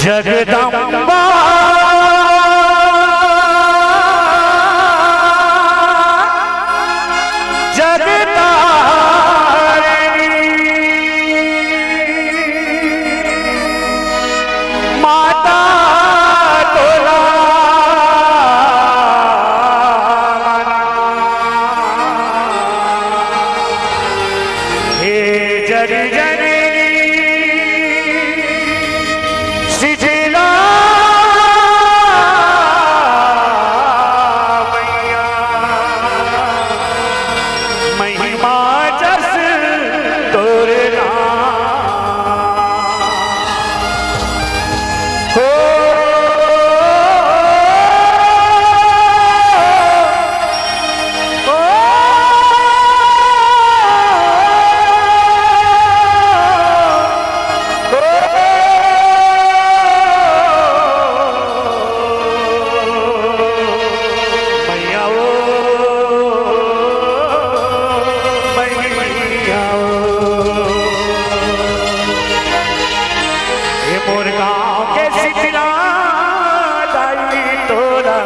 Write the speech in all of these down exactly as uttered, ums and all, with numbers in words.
जगदम्बा, जगतारिणी, माता तोला मना। हे जग जननी सिजला मैया, महिमा जस तोर नाम। हो, ओ, ओ, मैया ओ, मैया ओ। ये मोर गाँव के शीतला दाई तोला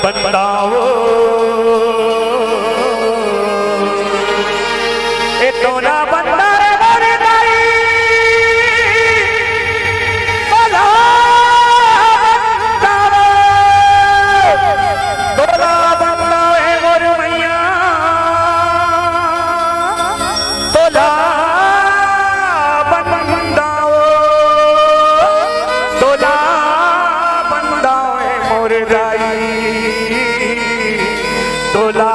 बंदावो। ए तोला बंदा रे मोर दाई, तोला बंदावो। तोला बंदावो ए मोर मैया, तोला बंदावो, तोला बंदावो ए मोर दाई, तोला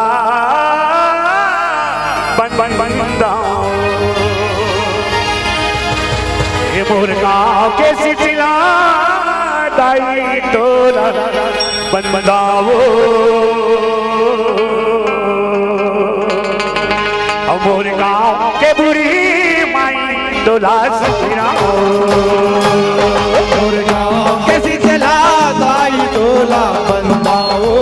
बंदावो। ए मोर गाँव के शीतला दाई तोला बंदावो। अउ मोर गाँव के बूढ़ी माई तोला सुखरावो। मोर गाँव के शीतला दाई तोला बंदावो।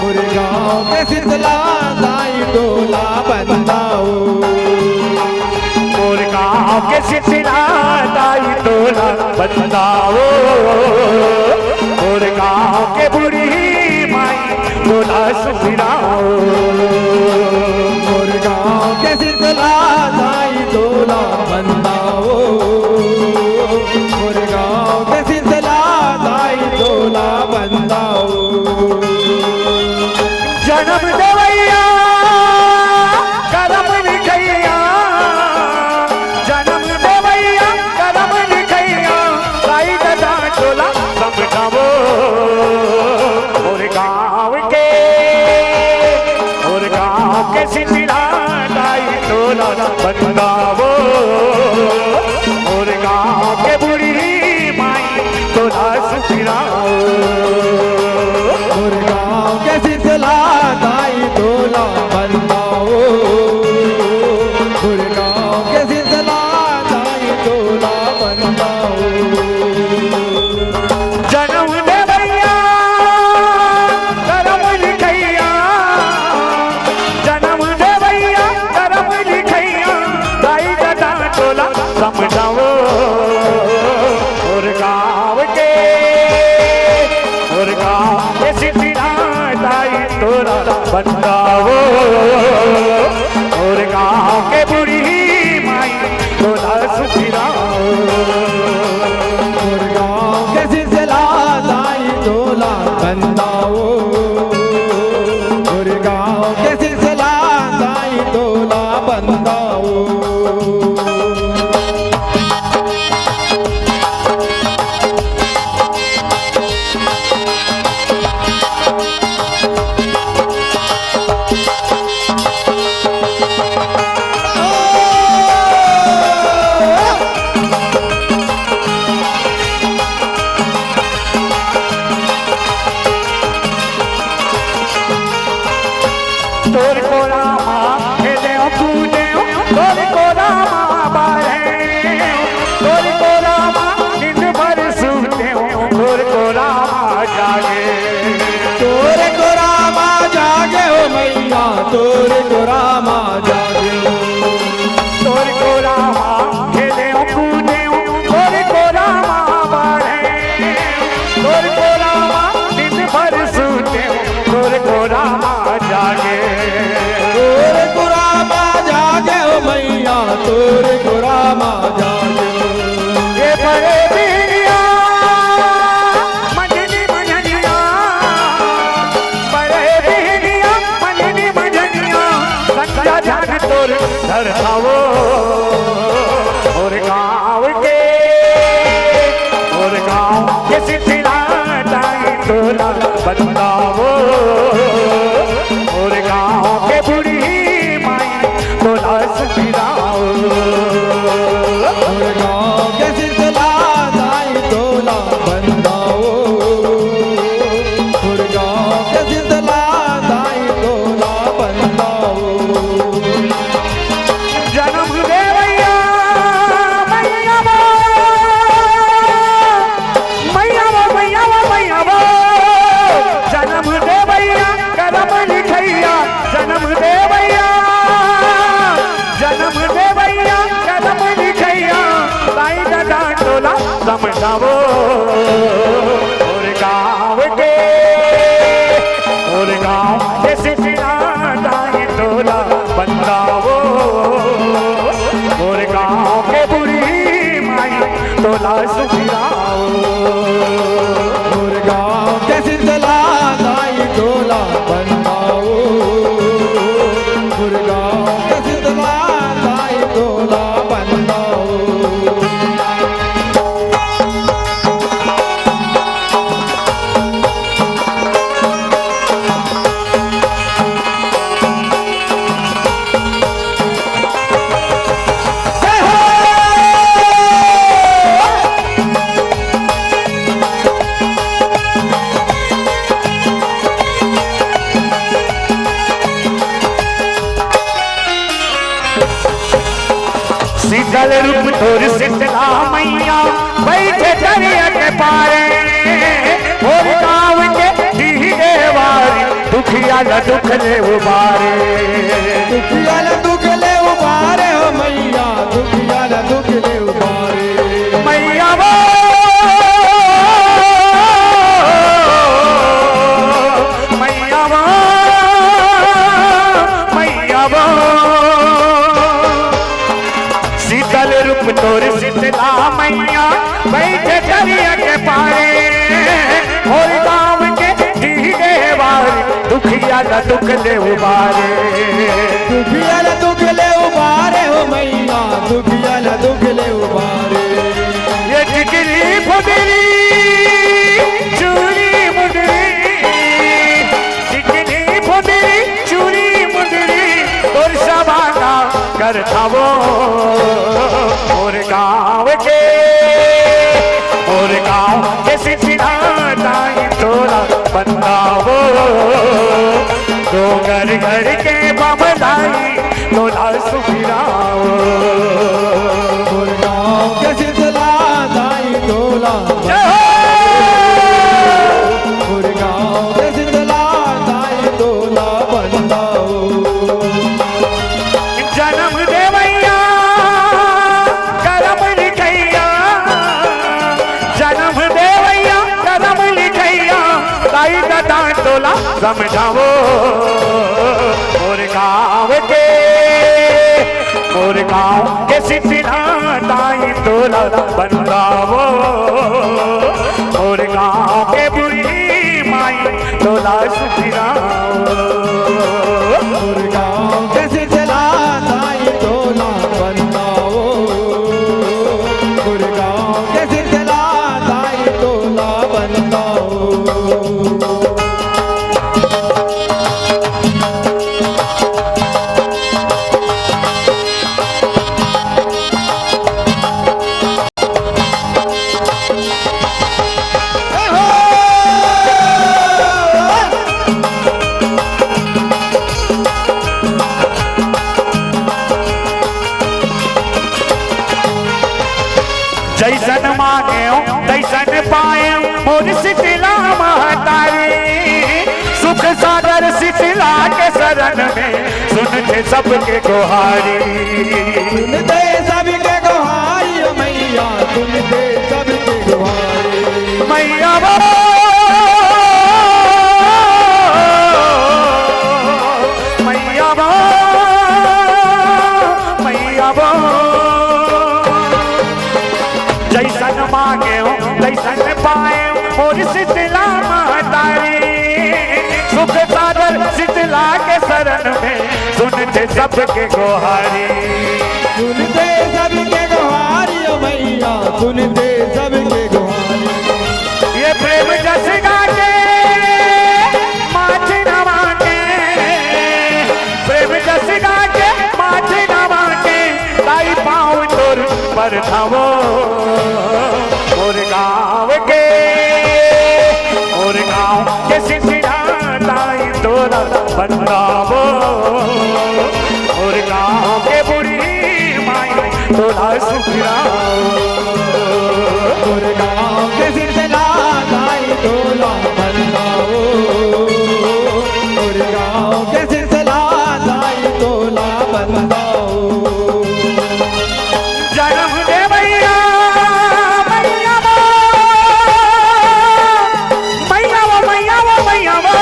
मोर गाँव के शीतला दाई तोला बंदावो। मोर गाँव के शीतला दाई तोला बंदावो। मोर गाँव के बूढ़ी माई तोला सुखरावो। मोर गाँव के शीतला दाई तोला बंदावो। मोर गाँव के शीतला दाई तोला बंदावो। जनम देवइया, करम लिखइया, जनम देवइया, करम लिखइया, दाई ददा तोला समझावो। मोर गाँव के, मोर गाँव के शीतला दाई तोला बंदावो। मोर गाँव के बूढ़ी माई तोला सुखरावो। मोर गाँव के शीतला दाई तोला बंदावो। मोर गाँव के शीतला दाई तोला बंदावो। जनम देवइया, करम लिखइया, जनम देवइया, करम लिखइया, तोर धरथावो, मोर गाँव के, मोर गाँव के शीतला दाई तोला बंदावो, मोर गाँव के बूढ़ी माई तोला सुखिरावो। मोर गाँव के शीतला दाई तोला बंदावो, मोर गाँव के शीतला दाई तोला बंदावो। जनम देवैया, मैया वो, मैया वो, मैया वो, मैया वो। जनम देवैया, करम लिखैया, जनम देवैया, जनम देवैया, करम लिखैया, दाई ददा तोला समझावो। मोर गाँव के, मोर गाँव के शीतला दाई तोला बंदावो, मोर गाँव के बूढ़ी माई तोला सुखिरावो। मोर गाँव के शीतला दाई तोला बंदावो, मोर गाँव के शीतला दाई तोला बंदावो। शीतल रूप तोर शीतला मैया, बैठे दरिया के पारे, मोर गाँव के डीह देवारी, दुखिया ला दुख ले उबारे। दुखिया ला दुख ले उबारे हो मैया, दुखिया ला दुख ले उबारे। मैया वो, मैया वो, मैया वो। शीतल रूप तोर शीतला मैया, बैठे दरिया के पारे, मोर गाँव के डीह देवारी, दुखिया ला दुख ले उबारे। दुखिया ला दुख ले उबारे हो मैया, दुखिया ला दुख ले उबारे। ये टिकली फुदरी, चूड़ी मुंदरी, टिकली फुदरी, चूड़ी मुंदरी, तोर शबाना करथावो, मोर गाँव के, मोर गाँव के शीतला दाई तोला बंदावो, डोंगर घर के बमलाई तोला सुखिरावो। मोर गाँव के शीतला दाई तोला जय हो। मोर गाँव के शीतला दाई तोला बंदावो। जनम देवैया, करम लिखैया, जनम देवैया, करम लिखैया, दाई ददा तोला समझावो, मोर गाँव के, मोर गाँव के शीतला दाई तोला बंदावो, मोर गाँव के बूढ़ी माई तोला सुखिरावो। मोर गाँव के शीतला दाई तोला बंदावो, मोर गाँव के शीतला दाई तोला बंदावो। जैसन मांगेव तैसन पाएव मोर शीतला महतारी। सुख सागर शीतला के शरण में सुनथे सबके गोहारी। सुनथे सबके गोहारी ओ मैया, सुनथे सबके गोहारी। मैया वो, मैया वो, मैया वो। जैसन मांगेव तैसन पाएव मोर शीतला महतारी। सुख सागर शीतला के शरण में सुन सुनथे सबके गोहारी। सुनथे सबके गोहारी ओ मैया, सुनथे सबके गोहारी। ये प्रेम जस गा के माथे नवा के, प्रेम जस गा के माथे नवा के, ताई पाँव तोर परथंव ओ। मोर गाँव के, मोर गाँव के सिंदरा ताई तोला बंदावो। मोर गाँव के बूढ़ी माई तोला सुखरावो। मोर गाँव के सिंदरा ताई तोला बंदावो। मोर गाँव के सिंदरा ताई तोला बंदावो। जनम दे भैया, भैया वो, भैया वो, भैया वो, भैया वो।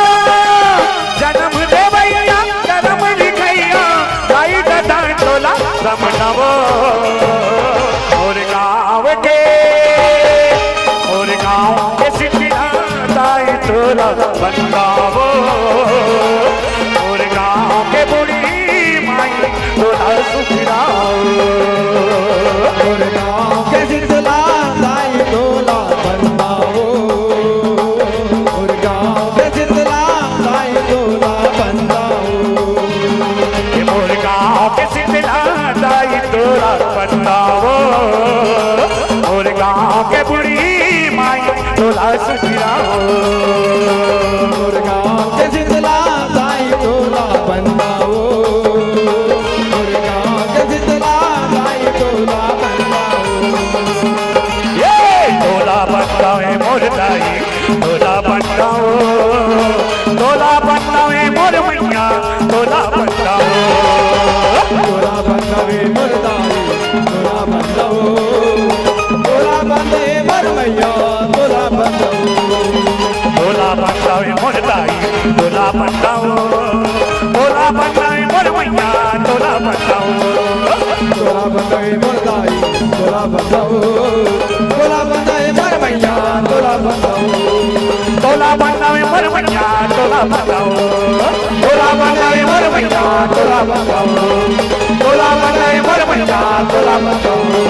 जनम दे भैया, जनम लिखैया, दाई ददा तोला समझावो। मोर गाँव के, मोर गाँव के सिंदरा ताई तोला बंदावो। मोर गाँव के बूढ़ी माई तोला सुखरावो। मोर गाँव के सिंदरा ताई तोला बंदावो। मोर गाँव के सिंदरा ताई तोला बंदावो। ये मोर गाँव के सिंदरा ताई तोला बंदावो। मोर गाँव के बूढ़ी माई तोला सुखरावो। मोर गाँव के सिंदरा ताई तोला बंदावो। मोर गाँव के सिंदरा ताई तोला बंदावो। ये तोला बंदावे मोर दाई, तोला बंदावो। तोला बंदावे मोर मैया, तोला बंदावो। तोला बंदावे मोर दाई, तोला बंदावो। तोला बंदावे मोर मैया, तोला बंदावो। तोला बंदावे मोर दाई, तोला बंदावो। तोला बंदावे मोर मैया, तोला बंदावो। तोला बंदावे मोर दाई, तोला बंदावो। तोला बंदावे मोर मैया, तोला बंदावो। तोला बंदावे मोर मैया, तोला बंदावो। तोला बंदावे मोर मैया, तोला बंदावो। तोला बंदावे मोर मैया, तोला बंदावो।